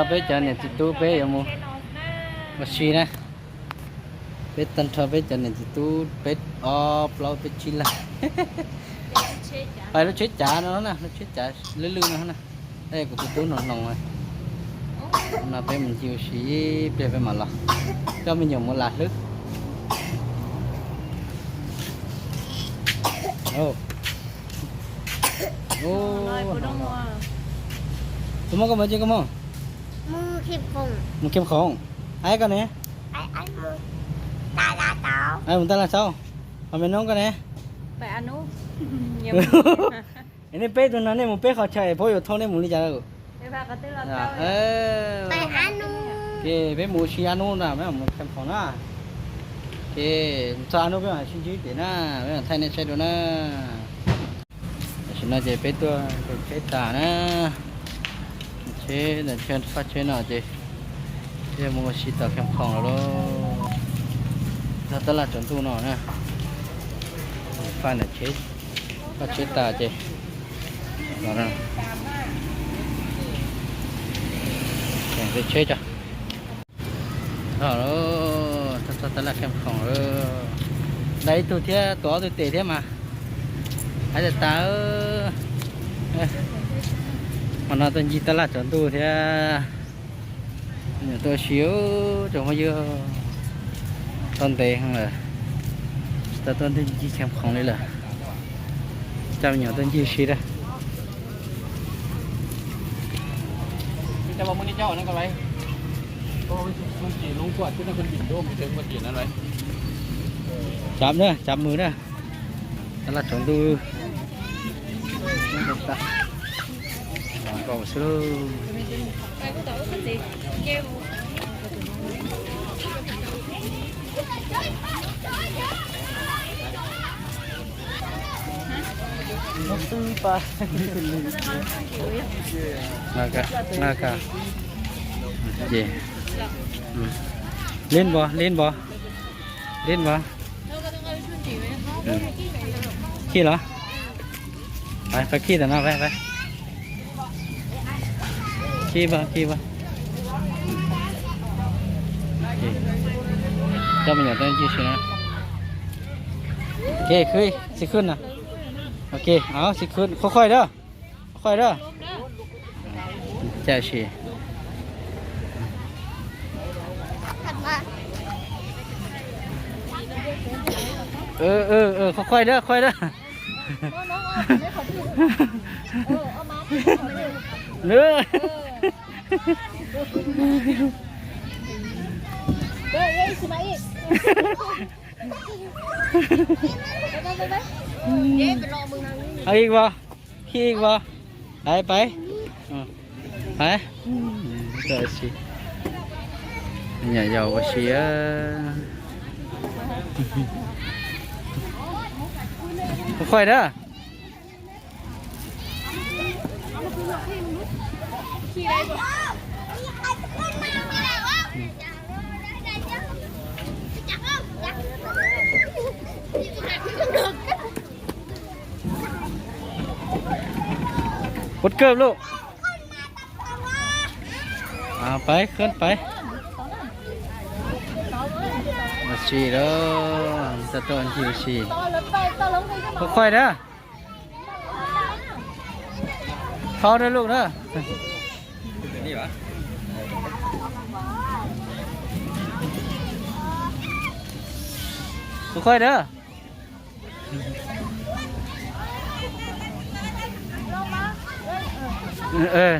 Peb cov niam txiv tub peb yuav mus ua si na. Peb tag nrho peb cov niam txiv tub peb ob plaub peb tsib leeg. Pais lub tsheb cav no na, lub tsheb cav lwj lwj no na. Ej, kuv tus tub hnoos hnoos no, peb mus ncig ua si ib pliag peb mam los. Coj me nyuam mus lam hlwb. Tus muaj koj mus ces koj mus. Mus khem khoom. Ai koj ne? Mus taj laj saub. Ho me noob koj ne? Es nej peb tug no nej mus peb qhov chaw es puab yuav thauj nej mus li cas? Peb mus ua si ab nub na, peb mus khem khoom na. Ces txog ab nub peb mam sib ntsib tim na, peb mam thaij nej saib dua na. Tam sim no ces peb tuaj tsheb tas na, tsheb faj tsheb no ces peb mus ua si tom khem khoom lawm lauj. Txog tab laj tsaus ntuj no na, faj tsheb, faj tsheb tas ces los tsheb tso. Txog tab laj khem khoom lawm. Dai ib tug thiab, tuav ob tug tes thiab mas. Hais tas tas. Hmo no tuaj ncig tab laj tsaus ntuj thiab. Nyuam tuaj ua si, tsoom phooj ywg, tau ntev heev lawm, tsis tau tuaj ncig khem khoom li lawm. Coj me nyuam tuaj ncig ua si na. Cov na, cov mws na. Tab laj tsaus ntuj. Nkaus xwb lauj. Len npo, len npo, len npo. Khij los? Pab khij tam no, pab, pab. Khij npo, khij npo. Coj me nyuam tuaj ncig si na. Ok, khij, xib khwb no. Ok, au, xib khwb, khuaj khuaj dab, khuaj khuaj dab. Caj si. Khuaj khuaj dab, khuaj dab. Khij npo, khij npo. Pais, pais. Pais. Nyuam yaus ua si. Khuaj khuaj dab. Quất cơm luôn. Pais, khwb pais. Ua si lawm, txog tuaj ncig ua si. Khuaj khuaj dab. Thov dab lub na. Khuaj khuaj dab.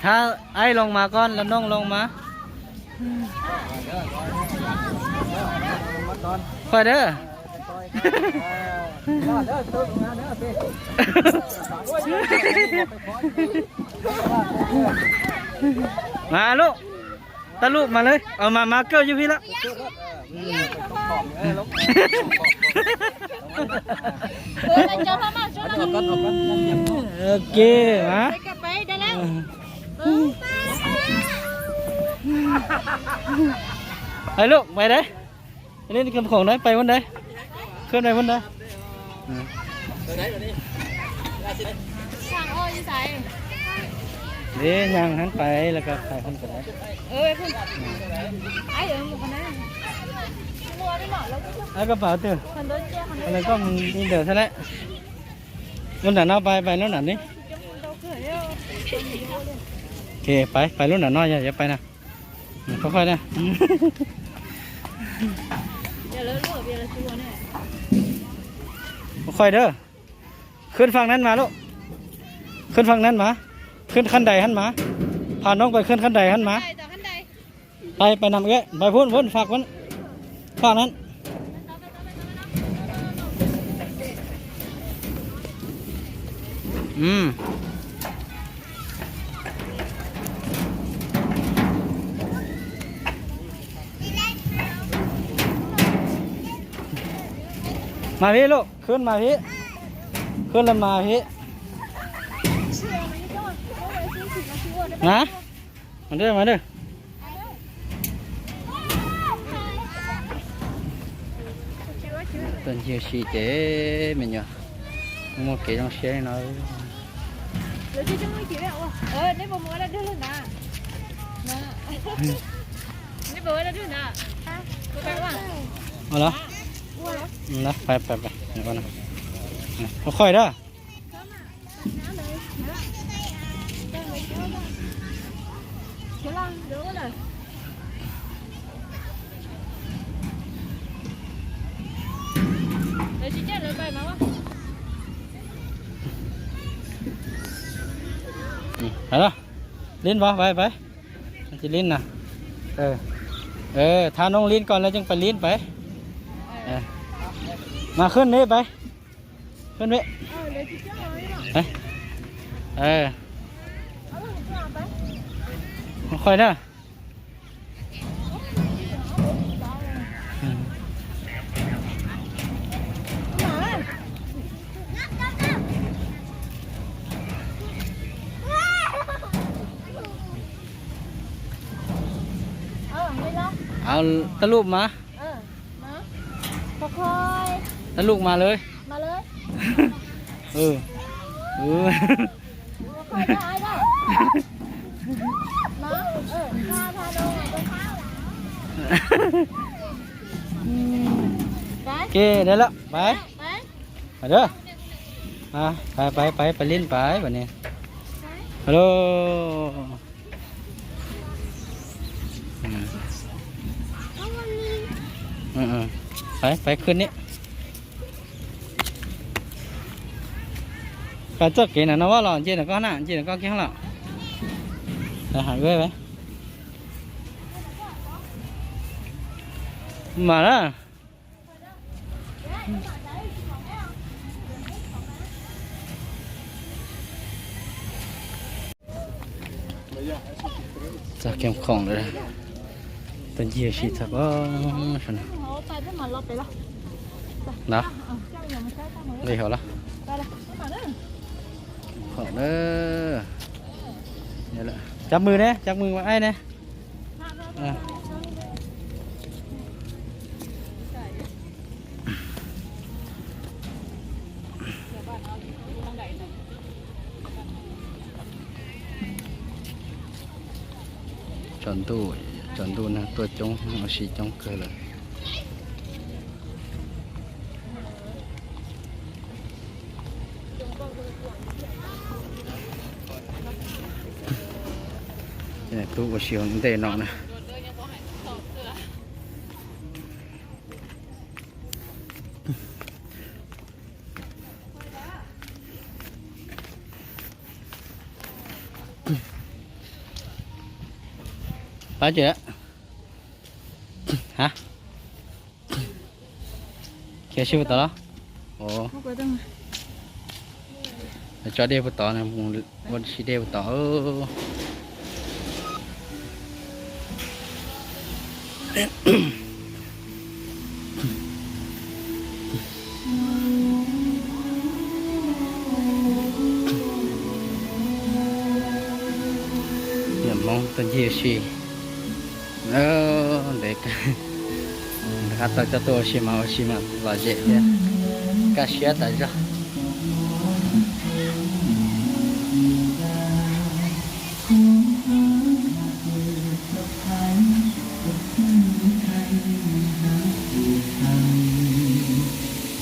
Thab aib loo mas koj, los noog loo mas. Khuaj dab. Mas lub, tab lub mas lawm, mas mas kawg yug hib lawm. Ok, mas. Hais lub, pais dab. Alen khem khoom dab, pais vuon dab. Khwb dab vuon dab. Ua Deb nyag heev pais los ko pais hov ko na. Ab, koj pais twg? Los koj mus li ntawm xwb lawm. Lub nram no pais, pais lub nram ni. Pais, pais lub nram no yog yuav pais na. Qhov qhoj na. Qhov qhoj na. Khwb faj nan mas lauj. Khwb faj nan mas. Khwb khab dais hab mas. Pha noob pais khwb khab dais hab mas. Pais, pais nam, pais phun phun faj nan. Mas phiv lauj, khwb mas phiv. Khwb los mas phiv. Mas, mas dwb, mas dwb. Tuaj ncig ua si ces me nyuam muaj kev zoo siab li no. Ua los, pais, pais, pais, ua qhoj na. Hais los, lin vas pais, pais. Tsis lin na. Thab noob lin ko lawv tseem pais lin pais. Mas khwb ne pais. Khwb ne. Qhoj na. Tab lub mas. Tab lub mas lawm. Ke, dai lawm, pais. Pais, pais, pais, pais lin pais pam ni. Halo. Pais, pais khwb ni. Pais txoj kev na no los nce ntawm koj na, nce ntawm koj kiag los. Hais wb mas na. Txog kiag khoom lawm, tuaj ncig ua si txog pob saum no. Nqis hauv los. Khoom na. Cov mws ne, cov mws mas aib ne. Tsaus ntuj, tsaus ntuj neeg tuaj coob, ua si coob kawg lawm. Tub ua si ua ntej no na. Pab tsi? Ha? Khiav si puas tod los? Tso dej puas tod, ua si dej puas tod. Niam Hmoob tuaj ncig ua si. Ntev, rov qab tau coj tuaj ua si mas ua si mas lom zem thiab kaj siab tas zog.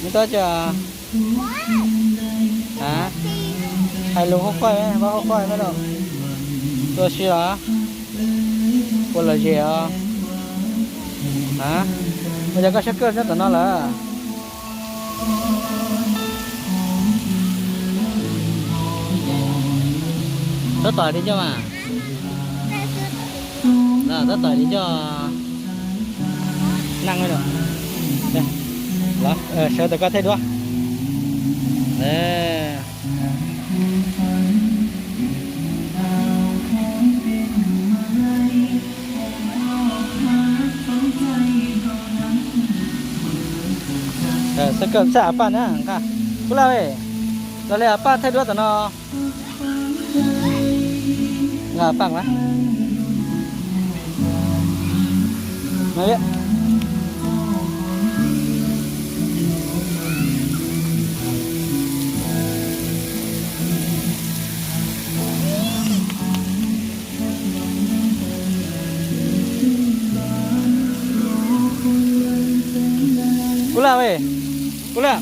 Neb tuaj tso. A, hais lus hauv qoj, pab hauv qoj me los. Tuaj si los? Ua los zem os. A, ua cas koj sab kawj nyob tom no lawm? Tab tom li coj mas. Tab tom li coj. Neej los, sawv ntawm koj thaij duab. Xab kawj xab av paj na nqa. Kub Laj, los li av paj thaij duab tom no. Nqa paj na. Kub Laj, Kub Laj.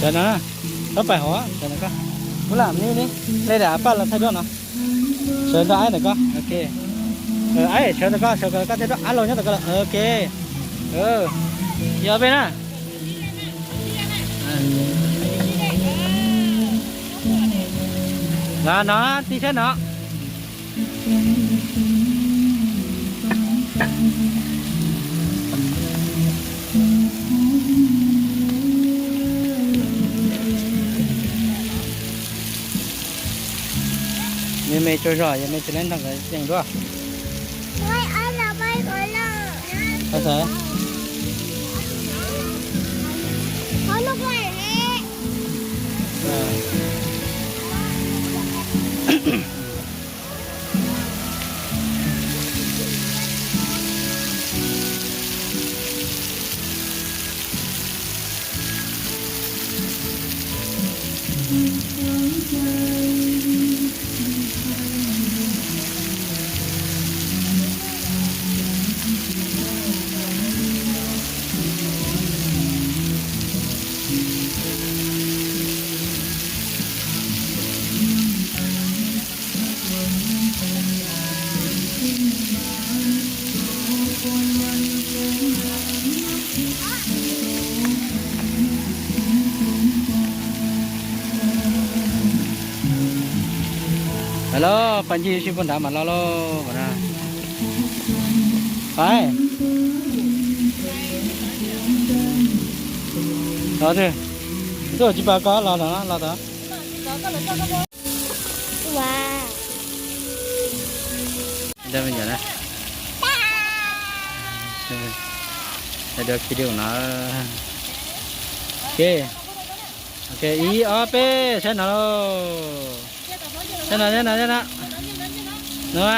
Sawv no, txhob pais hauv, sawv no koj. Kub Laj, ni ni, le daim av paj los thaij duab no. Sawv ntawm aib ntawm koj, ok. Aib sawv ntawm koj, sawv koj thaij duab, av laus nyob ntawm koj lawm, ok. Yog peb na. Los no, tib sab no. Yog me tsaug zog, yog me tsis laib nrog nkawd yees duab. Hello, pab ncig sib puag nrad mas los lauj. Pab, los twg? Twb tsis pom koj los, los tod. Video no. Ok. Ok, ib ob peb, saib no lauj. Saib no, saib no, saib no. No a.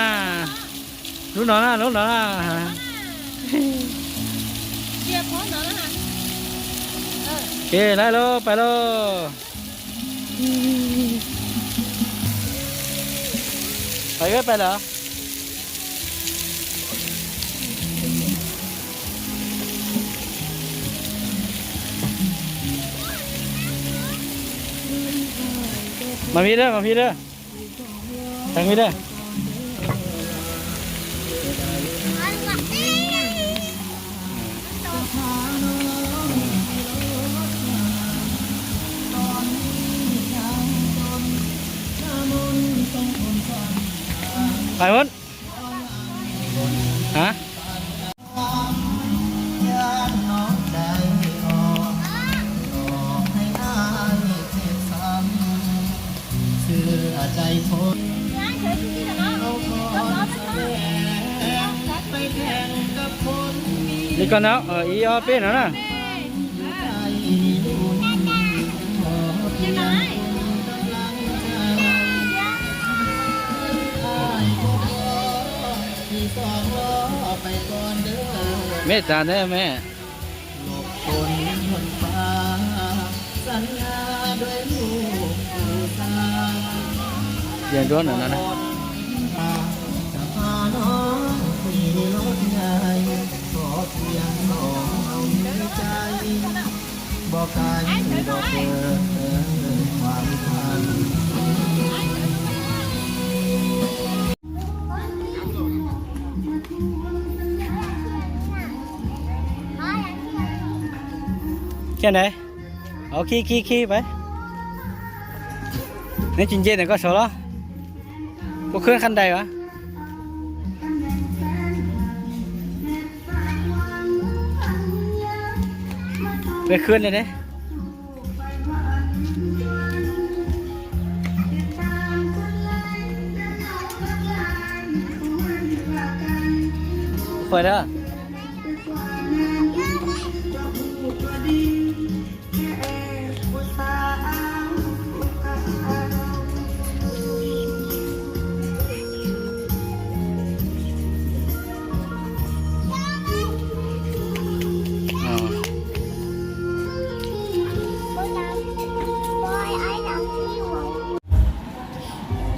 Lub no na, lub no na. Ok, lawm lauj, pais lauj. Pais, pais lawm. Mas phi da, mas phi da. Tag phi da. Pais Huv. Hả? Li ko no, ib ob peb no na. Mej tas ntawd mej. Yog nruab ntawm no na. Kiag ntawd. Au, khi khi khi pais. Neb tsis nce ntawm koj saud los? Puas khwb qhab ntais as? Peb khwb ne. Pais da.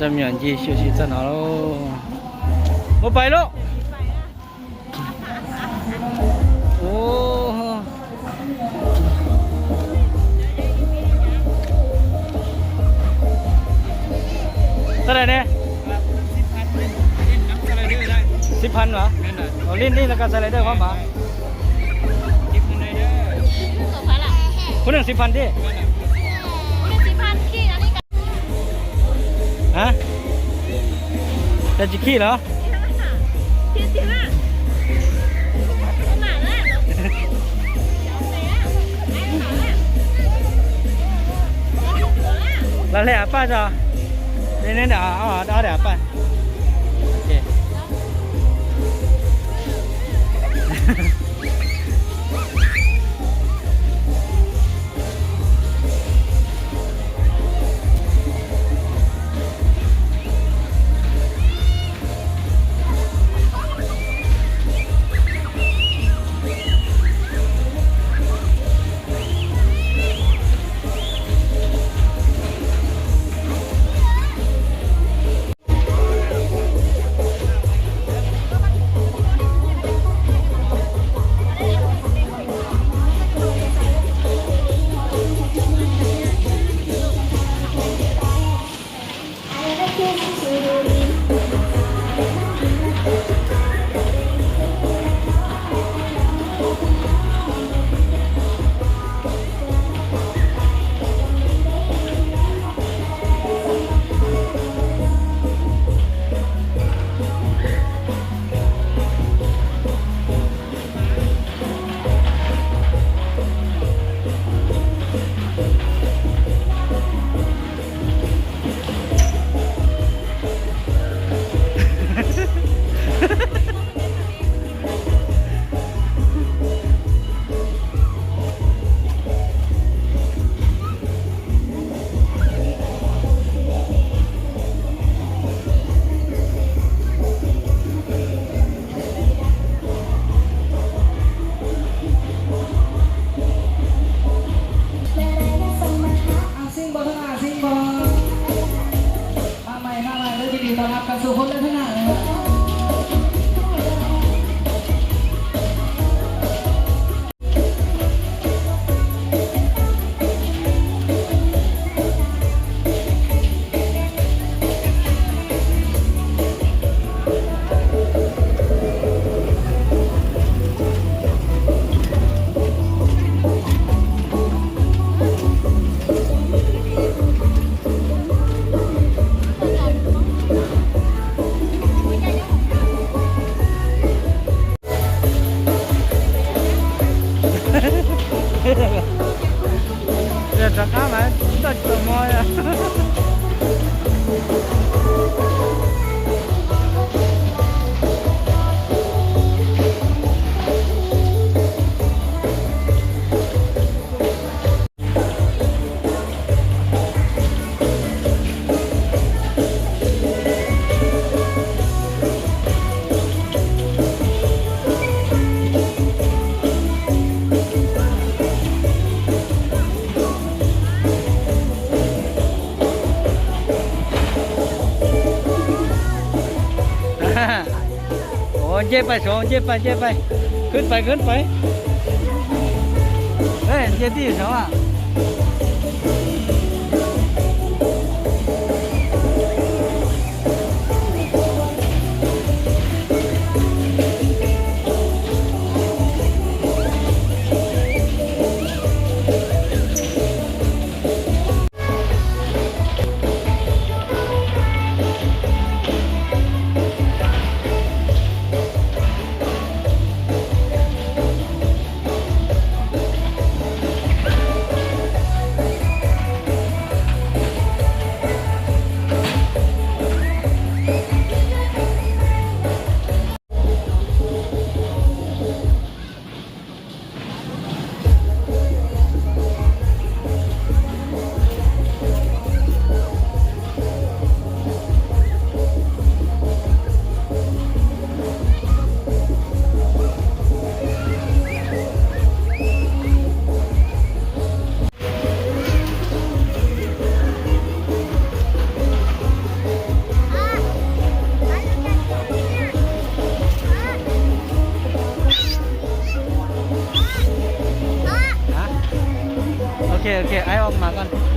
Coj me nyuam ncig xyuam xim txog no lauj. Mus pais lauj. Ub, tab dais ne? Xib phab los? Lij lij los kas xas lais dawj pab mas. Kuv neej xib phab thiab. A, cas tsis khij los? Los hle av paj tso. Neb neb nram ob daim av paj. Nce pais saud, nce pais, nce pais. Khwv pais, khwv pais. Nce tij saud a. Ok, ok, aib ua mas koj.